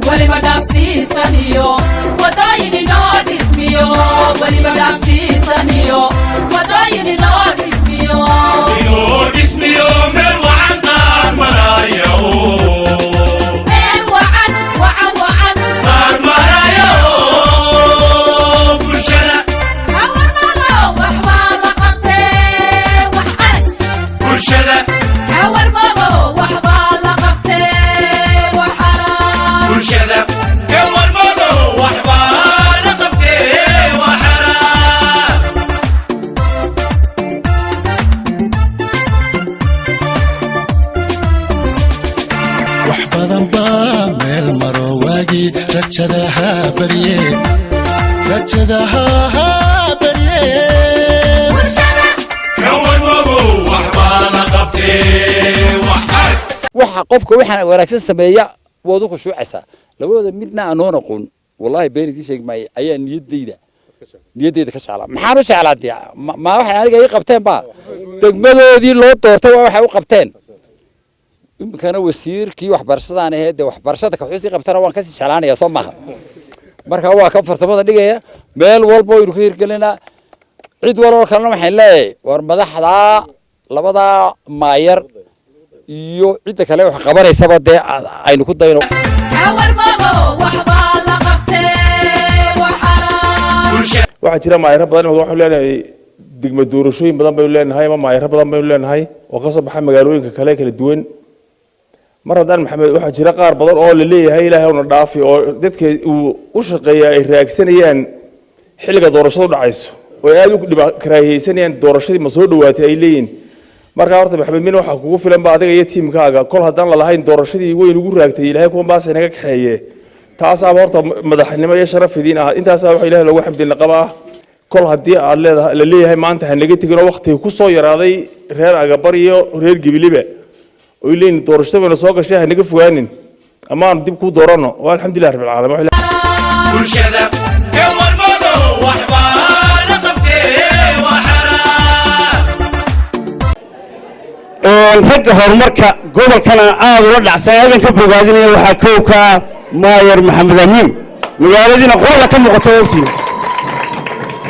Weliba dhaafsiisaniyo wadooyin inoo dhismiyo, weliba dhaafsiisaniyo wadooyin inoo dhismiyo. Inoo dhismiyo meel wacan qaar maraya oo Meel wacan, wacan, wacan. Qaar maraya oo bulshada. Hawarmado waxbaa la qabtee, wax arag. Bulshada. Hawarmado waxbaa la qabtee, wax arag. Bulshada ewarmado waxbaa la qabtee, waxara. Wax badan baa meel maro waagii rajadaha barye, rajadaha barye. Bulshada. Ewarmado waxbaa la qabtee, wax arag. Waxa qofka waxaan wanaagsan sameeya waad u khushuucaysaa. Labadooda midna anoon aqoon, wallahi been idiin sheegi maayo, ayaa niyaddayda ka jeclaa. Maxaan u jeclaa? Dee ma waxay aniga ii qabteen ba degmadoodii loo doortay waa waxay u qabteen. Iminkana wasiirkii waxbarashadaan ahayd, dee waxbarashada kaxuusii qabtana waan kasii jeclaanaya, soo maaha? Marka waa kan farsamada dhigaya, meel walba waynu ka hirgelinaa. Cid walba kalena waxaan leeyahay, war madaxdaa labadaa maayar iyo cidda kale wax qabanaysaba dee aynu ku dayno. Hawarmado waxbaa la qabtee, wax arag. Bulshada. Waxaa jira maayaro badan imika. Waxaanu leenahay degmo doorashooyin badan baynu leenahay ama maayaro badan baynu leenahay oo ka soo baxa magaalooyinka kale kala duwan. Mar haddaan Maxamed, waxaa jira qaar badan oo la leeyahay Ilaahay una dhaafi, oo dadka uu u shaqeeya ay raagsanayaan xilliga doorashadu dhacayso oo ay aada u dhiba karaahiyeysanayaan, doorashadii ma soo dhawaatay ay leeyihin. Markaa horta Maxamed min waxaa kugu filan ba adiga iyo tiimkaaga. Kol haddaan lalahayn doorashadii weyn ugu raagtay, Ilaahay kuwan baasa inaga kaxeeye. Taasaaba horta madaxnimo iyo sharaf idiin ah. Intaasaa waxa Ilahay loogu xamdin qaba ah. Kol haddii aad leedahay la leeyahay maanta ha naga tegin oo waqtiga ku soo yaraaday reer Agabar iyo reer Gibiliba oy leeyihin doorashada bayna soo gashay, ha naga fogaanin ama aan dib kuu dooranno, waa alxamdulilah rabbil caalamiin. Bulshada ewarmado waxbaa la qabtee, waxara. Ragga horumarka gobolkana aada ula dhacsan, aadan ka bogaadinaya, waxaa kow ka maayar Maxamed Amiin. Magaaladiina quruxda ka muuqato ogtiin,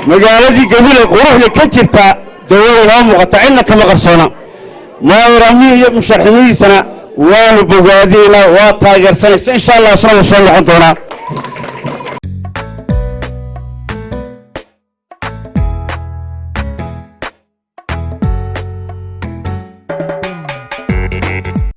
magaaladii Gabile quruxda ka jirta dawada inoo muuqata, cidna kama qarsoona. Maayar Amiin iyo musharaxnimadiisana waanu bogaadinaynaa, waa taageersanaysa, insha Allah isna wuu soo noqon doonaa.